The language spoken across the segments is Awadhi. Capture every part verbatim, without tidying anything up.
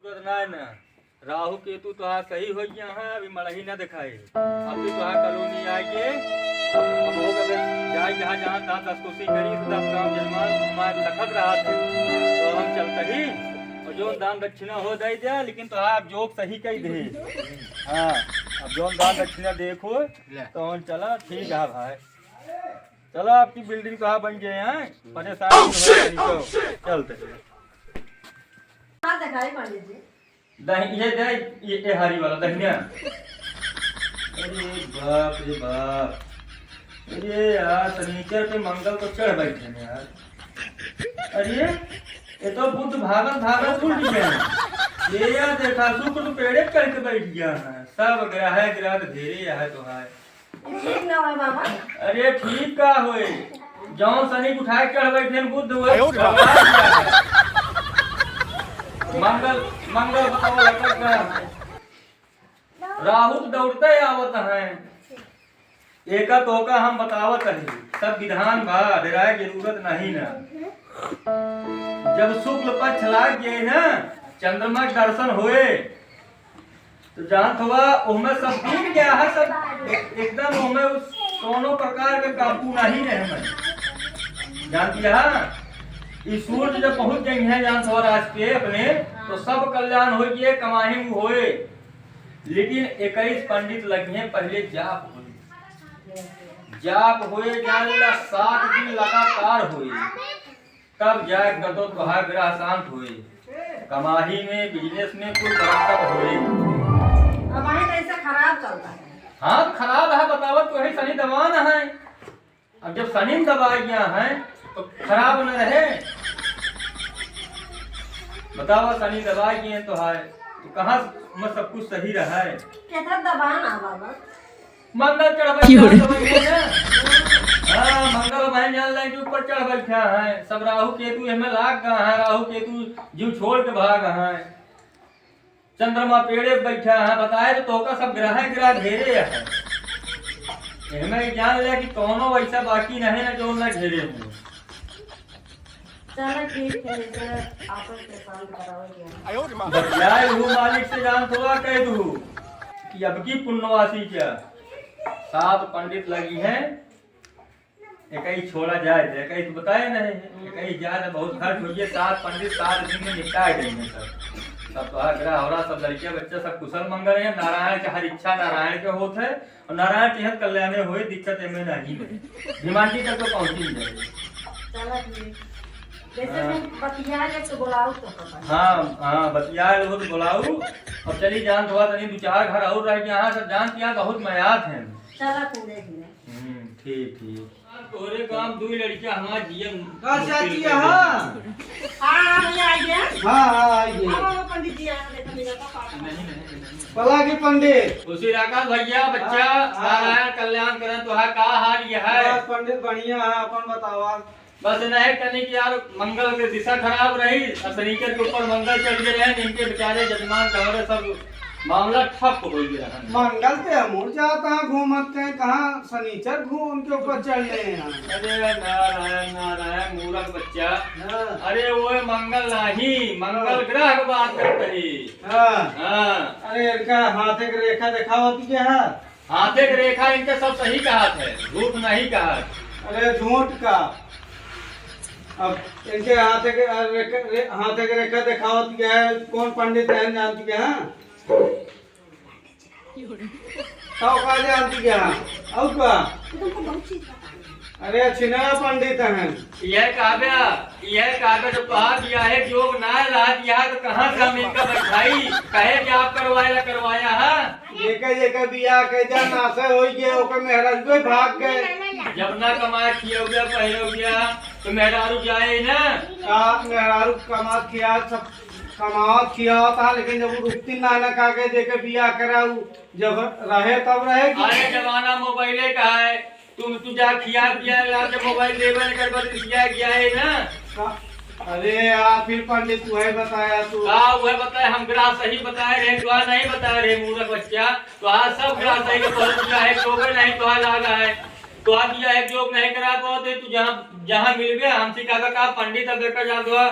ना, ना, राहु केतु तोहार सही होइ गया है, अभी मड़ही ना देखाए। अभी तोहार कॉलोनी आइके, हम लोग अगर जाए जहाँ जहाँ दाँत दस्तोसी करी, तो दस गाँव जजमान हमारे लखत रहा थे, तो हम चलते ही, और जौन दान दक्षिणा हो दे दे, लेकिन तोहार अब जोक सही कही दे। हाँ, अब जौन दान दक्षिणा देखो, ले। तो हम चला, ठीक है भाई। चला, आपकी बिल्डिंग तो हाँ बन गए हैं, परेशान नहीं होना चाहिए, तो चलते हैं। हाँ, दिखाई पंडित जी। दही-, ये दे, ये, ये हारी वाला दहिना। अरे बाप रे बाप। अरे यार, सनीचर पे मंगल को चढ़ बैठे हैं यार। अरे, ये तो बुध भागल भागल उल्ट गया है। ये यार देखा, शुक्र तो पेड़े चढ़ के बैठ गया है। सब ग्रह ग्रह घेरे है तो है। ई ठीक ना होए बाबा। अरे ठीक का होए, जौन शनि के उठाए के चढ़ बैठे हैं बुध होए। आयो रे बाबा। मंगल, मंगल बताओ लटक गया। राहु तो दौड़ते आवत हैं। एका तोका हम बतावत हई, सब विधान बा, डेराए के जरूरत नहीं ना। जब शुक्ल पक्ष लाग गए ना, चंद्रमा के दर्शन होए, तो जानत हुआ, ओहमे सब बीत गया है, सब एकदम ओहमे उस कौनो प्रकार के काबू नहीं रहे में। जानती है, ई सूर्य जब पहुंच गई है, जानत हुआ, राज पे अपने, तो सब कल्याण होई, ये कमाही में होए। लेकिन इक्कीस पंडित लगी हैं, पहले जाप होए, जाप होए, जान ला, सात दिन लगातार होए। तब जाए कतो तोहार ग्रह शांत होए, कमाही में, बिजनेस में कुल बरकत होए। अब आए तो ऐसा खराब चलता है। हाँ, खराब है, बतावत तो है, शनि दबान है। अब जब शनि दबा गया है तो खराब न रहे। बतावा, शनि दबा गए तो है, तो कहाँ में सब कुछ सही रहा है? कितना दबान आ बाबा। मंगल चढ़ बैठा है ना। हाँ, मंगल भाई जान लाइन के ऊपर चढ़ बैठा है। सब राहु केतु एमे लाग गए हैं, राहु केतु जीव छोड़ के भाग हैं। चंद्रमा पेड़े बैठा है, बताए तो तोका सब ग्रह ग्रह घेरे है। एमे जान ले कि कौनो वैसा बाकी नहीं ना जो ना घेरे हो। चला ठीक है, जैसे आपन से शांत करावल जाए। बतियाए हूँ मालिक से, जान थोड़ा कह दू कि अब की पुण्यवासी क्या सात पंडित लगी हैं, एकई छोड़ा जाए, एकई तो बताए नहीं, एकई जाए तो बहुत खर्च होइए, सात पंडित सात दिन में निपटाए देंगे सब। सब तोहार ग्रह हो रहा, सब लड़के बच्चे सब कुशल मंगल हैं, नारायण के हर इच्छा नारायण के होत है। और नारायण के यहाँ कल्याणे होए, दिक्कत एमे नहीं है। भीमांडी तक तो पहुँची ही जाए। चला ठीक। जैसे हाँ। मैं बतिया ले तो बुलाओ तो पता। हाँ, हाँ, बतिया ले हो तो बुलाओ। और चली जान थोड़ा तनी दो चार घर और रह गया, हाँ, सब जान किया बहुत मयात है। चला तू देख ले। हम्म, ठीक, ठीक। तोरे काम दुई लड़कियां हमार जियन का मुश्किल चाची कर यहाँ? देती। हाँ, हाँ, भैया, आ गया। हाँ, हाँ, आ गया। हाँ, हाँ, पंडित जी, यहाँ देखो, मेरा तो पास। नहीं, नहीं, नहीं। पला की पंडित। खुशी रखा भैया, बच्चा, हाँ, हाँ। नारायण कल्याण करें, तोहार का हाल ये है? बस पंडित बढ़िया है, अपन बतावा। बस नहीं, तनिक यार, मंगल के दिशा खराब रही, और शनिचर के ऊपर मंगल चढ़ गए रहे, इनके बेचारे जजमान का हो रहे सब मामला ठप हो गया है। मंगल पे हम उड़ जाता है, घूमत कहीं कहाँ शनिचर घूम उनके ऊपर चढ़ गए हैं। अरे नारायण, नारायण, मूर्ख बच्चा। हाँ। अरे वो मंगल नहीं, मंगल हाँ। ग्रह की बात करते ही। हाँ। हाँ। अरे इनका हाथ एक रेखा दिखावत क्या है? हाथे के रेखा इनके सब सही कहत है, झूठ नहीं कहत। अरे झूठ का। अब इनके हाथे के, अ, रेखा, रे-, हाथे के रेखा देखावत क्या है, कौन पंडित है जानती क्या है? तो का जानती क्या है? और का? अरे छिनरा पंडित हैं। यह कहबे, यह कहबे जब तोहार बियाहे जोग ना रहत यह तो कहाँ से हम इनका बैठाई? कहे कि आप करवाया, करवाया है? जेकर जेकर बियाह के जा नासे होई गए, ओकर मेहरारू भाग गए। जब ना कमाए खियौबिया पहिरौबिया तो मेहरारू जाए ना। का मेहरारू कमात खियात सब कमावत खियावत है, लेकिन जब उ रुकती ना ना का के जेकर बियाह कराऊ, जब रहे तब रहे कि अरे जमाना मोबाइले का है, तुम तू जा खिया पिया ला के मोबाइल देवे न कर बदल किया गया है ना। का-, अरे यार, फिर पंडित तू है बताया तू। का वह बताए, हम ग्राह सही बताए रहे, ग्राह नहीं बताए रहे, मूर्ख बच्चा। तो आज सब ग्राह सही के बहुत बुरा है, जोगे नहीं तो लागा है। तो आप यह है जोग नहीं करा पाते, तू जहाँ, जहाँ मिल गया, हमसे कहा का पंडित अब देखा जा दो,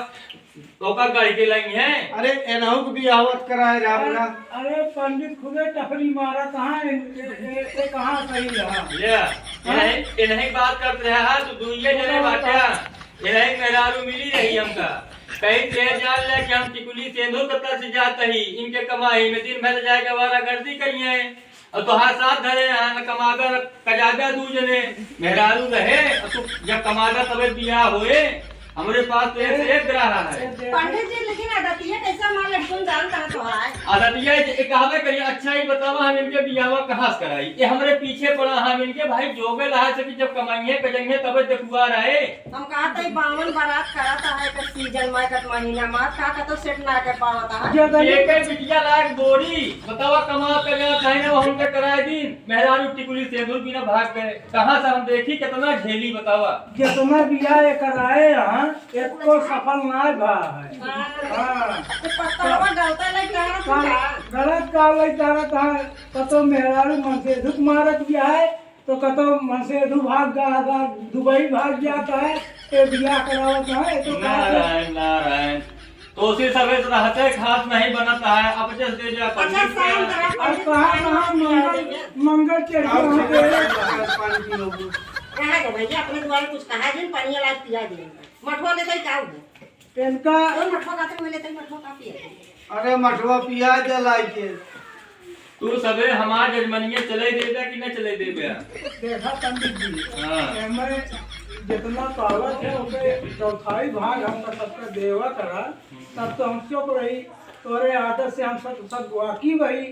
तो का गाड़ी के लाइन है? अरे, एनहू के बियाहवत कराए राम अरे, ना। अरे, पंडित खुदे टपरी मारत हैं, ए, ए, ए, कहाँ सही रहा? ले, हाँ? इन्हें, इन्हें बात करत रहे हैं, तो दुइये जने बोलो, बाटे। बताओ। इन्हें मेहरारू मिली रही हमका। कहीं ते जान ले कि हम टिकुली सेंधुर के तरस जात ही, इनके कमाई में दिन भर जाके आवारागर्दी करिए। और तोहार साथ धरे हैं, न कमाबे, न कजाबे दू जने। मेहरारू रहे, और तू जब कमाबे तबे बियाह होए। हमरे पास तो एक से एक ग्राहक है। पंडित जी, लेकिन आदतिये कैसे हमार लड़कन जानत है तोहार? आदतिये जे कहबे करी, अच्छा ही बतावा, हम इनके बियाहवा कहाँ से कराई? ये हमरे पीछे पड़ा, हम इनके भाई जोगे रहा से कि जब कमाइए, कजइए, तबे देखुआ रहे। हम कहा तई बावन बारात करत है, एक सीजन में, एक महीना में, का, का तो सेट ना कर पावत है। ये तो ये कई बिटिया लायक बोरी, बतावा कमा के जात है ना, वो हमके कराए दिन। मेहरारू टिकुली सेंधुर बिना भाग गए। कहाँ से हम देखी, कितना झेली, बतावा। जितना बियाह ये कराए हैं, एको सफल ना भा है। हाँ। हाँ। तो पत्तलवा गलता नहीं कहा तू का, का? गलत का लई करत है, कतो मेहरारू मन से दुख मारत बिया है, तो कतो मन से दू भाग गा, गा, दुबई भाग जाता है, ये बियाह करावत है, ये तो का नारायण, नारायण। तो उसी सबे से रहते खास नहीं बनता है, अब जस दे दिया अच्छा, पंडित शाम के। करा, अब पंडित कहाँ, कहाँ मंगल, मंगल चढ़ के और वहाँ पे सब पानी पी लो। रहा दे भैया, अपने द्वारा कुछ कहा जिन, पानी वाला पिया दे। मठवा ले जाई का उधर? इनका तो मठवा खाते हुए लेते, मठवा का पिया दे। अरे मठवा पिया दे लाई के। तू सबे हमार जजमनिया चले देबे कि न चले देबे? देखा पंडित जी, हाँ। एमे जितना पावत है, ओके चौथाई भाग हमका सबका देवा करा, तब तो हम चुप रही। तोरे आदत से हम सब, सब वाकिफ भई।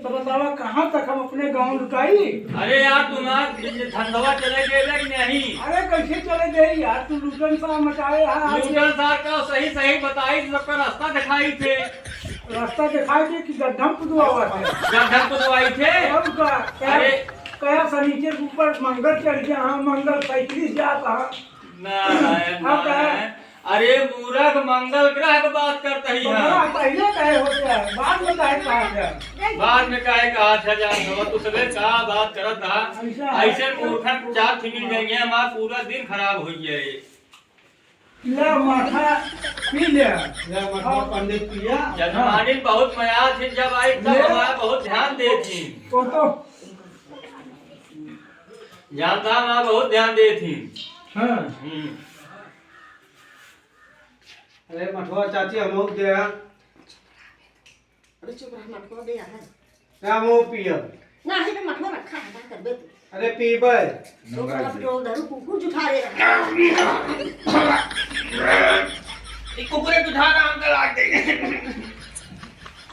तो बतावा, कहाँ तक हम अपने गाँव लुटाई? अरे यार, तू ना धंधवा चले देबे कि नहीं? अरे, कैसे चले दे यार, तू लूटन सा मचाए हा। लूटन सा का सही सही बताई, सबका रास्ता दिखाई थे। रास्ता दिखाई थे कि गड्ढा में कुदवावा थे? गड्ढा में कुदवाई थे? और का? क्या, अरे। क्या सनीचर के ऊपर मंगल चढ़ गया? हाँ, मंगल पैंतीस जात हाँ। नारायण, हाँ, का? नारायण। अरे मूरख, मंगल ग्रह के बात करत ही तो हम। बड़ा पहले कहे होते हैं, बाद में काहे कहा गया? बाद में काहे कहा था जान, तू सबे का बात करत था? ऐसा है। ऐसे मूर्खन चार ठे मिल जाएंगे, हमारा पूरा दिन खराब हो गया है। ले माठा पी ले। ले माठा पंडित पिया। जजमानी बहुत मया थी, जब आई तब ले। हमारा बहुत ध्यान दे थी। वो तो जानता हमारा बहुत ध्यान दे थी। हाँ। हम्म। अरे मठवा चाची, हम लोग दे। अरे चुप रह, मठवा दे है। ना, हम पियब। ना, है बे, मठवा रखा है, का करबे तू? अरे पीबे। तो सब डोल धरू, कुकुर जुठारे रहा। ई कुकुरे जुठारा हमका लाग गई।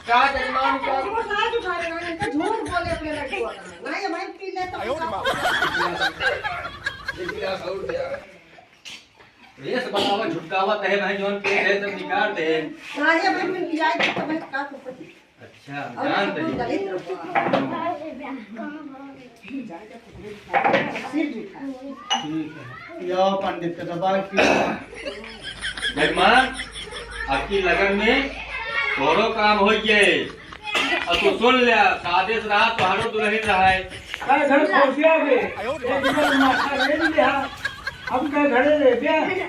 का जजमान का? कुकुर ना जुठारे रहा, इनका झूठ बोले अपने लड़कुआ का। ना, ये भाई पी ले तो आयो रे बाप। एक गिलास और दे यार। रेस बनावा, झुटकावा तहे भाई, जौन पेट है, सब निकाल दे। काहे भाई, मैं पियाई तो भाई का तो पति। अच्छा, और जानत सब ही। गलित लोग। सिर झुका। ठीक है। यो पंडित का दबा के। जजमान, आपकी लगन में तोरो काम हो गए। अब तू सुन ले, का आदेश रहा, तोहरो दुल्हन रहा है। अरे घर खोसिया बे, एक बार माथा ले लिया, हम का घरे ले गया।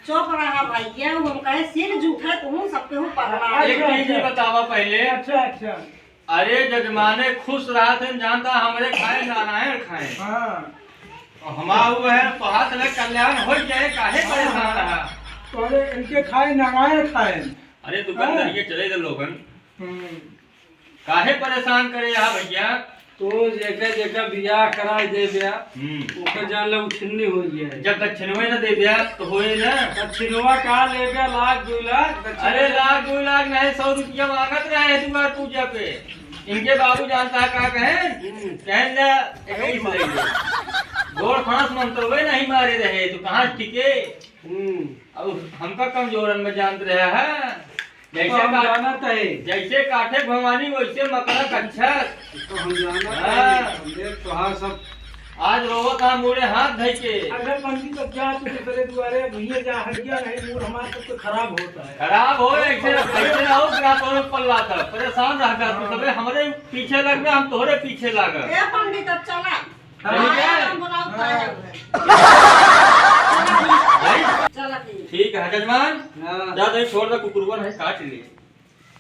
चुप रहा भैया, हम कहे सिर झुका, तू सबके हो पगला। एक अच्छा, चीज ही अच्छा। बतावा पहले। अच्छा, अच्छा। अरे जजमाने खुश रहा थे, जानता हमरे खाए नारायण खाए। हाँ। और हमार वो है, तोहार तले कल्याण हो जाए, काहे हाँ, परेशान हाँ। रहा? तो अरे इनके खाए नारायण खाए। अरे दुकानदार हाँ। ये चले गए लोगन। हम्म। काहे परेशान करे यहाँ भैया? तो जेकर जेकर बियाह कराई दे ब्या, हम्म। ओकर जान ले उछिन्नी हो गया है। जब दक्षिणवे न दे ब्या, तो होए ना। दक्षिणवा का ले ब्या, लाख दो लाख दक्षिणवा। अरे लाख दो लाख नहीं, सौ रुपया मांगत रहे दुआर पूजा पे। इनके बाबू जानता है का कहे? हम्म। कहन जा, इक्कीस ले ले। गोड़ फांस मंतरवे नहीं मारे रहे, तो कहाँ टिके? हम्म। अब हमका कमजोरन में जानत रहे है। जैसे तो हम का-, जानत है। जैसे काठे भवानी वैसे मकरा कच्छर। तो हम जानत हाँ। है, हम देख तोहार सब। आज रोवत हा मुड़े हाथ धइ के। अगर पंडित अब जा तू दूसरे दुआरे, भैया जा हट गया, नहीं मूड हमारा सब तो खराब होता है। खराब हो, ऐसे, ऐसे ना हो, ग्राहक और पल्ला था, परेशान रह गया तू हाँ। सबे, हमरे पीछे लग गया, हम तोहरे पीछे लग गए। ए पंडित, अब चला। ठीक है। हम बुलाओ, हाँ। आया हुआ है। भाई, चला। ठीक है जजमान। हाँ। जा तो छोड़ दे, कुकुरवन है, काट ले।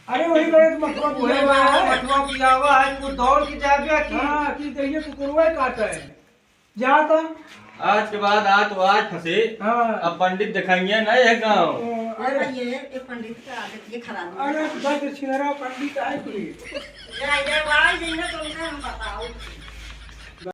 अरे वही मेरे तो मथुआ वही पियावा है। मथुआ पियावा है, कुछ दौड़ के जाबे कि हाँ, कि देखिए कुकुरवा ही काटा है। जा तो। आज के बाद आज तो आज फंसे। हाँ। अब पंडित दिखाएंगे ना ये गाँव। ओ, अरे अरे, ये, ये पंडित का आदत ये खराब है। अरे, दस छिनरा पंडित आए कोई। जा, जा, भाई, जइहे तो उनका हम बताओ।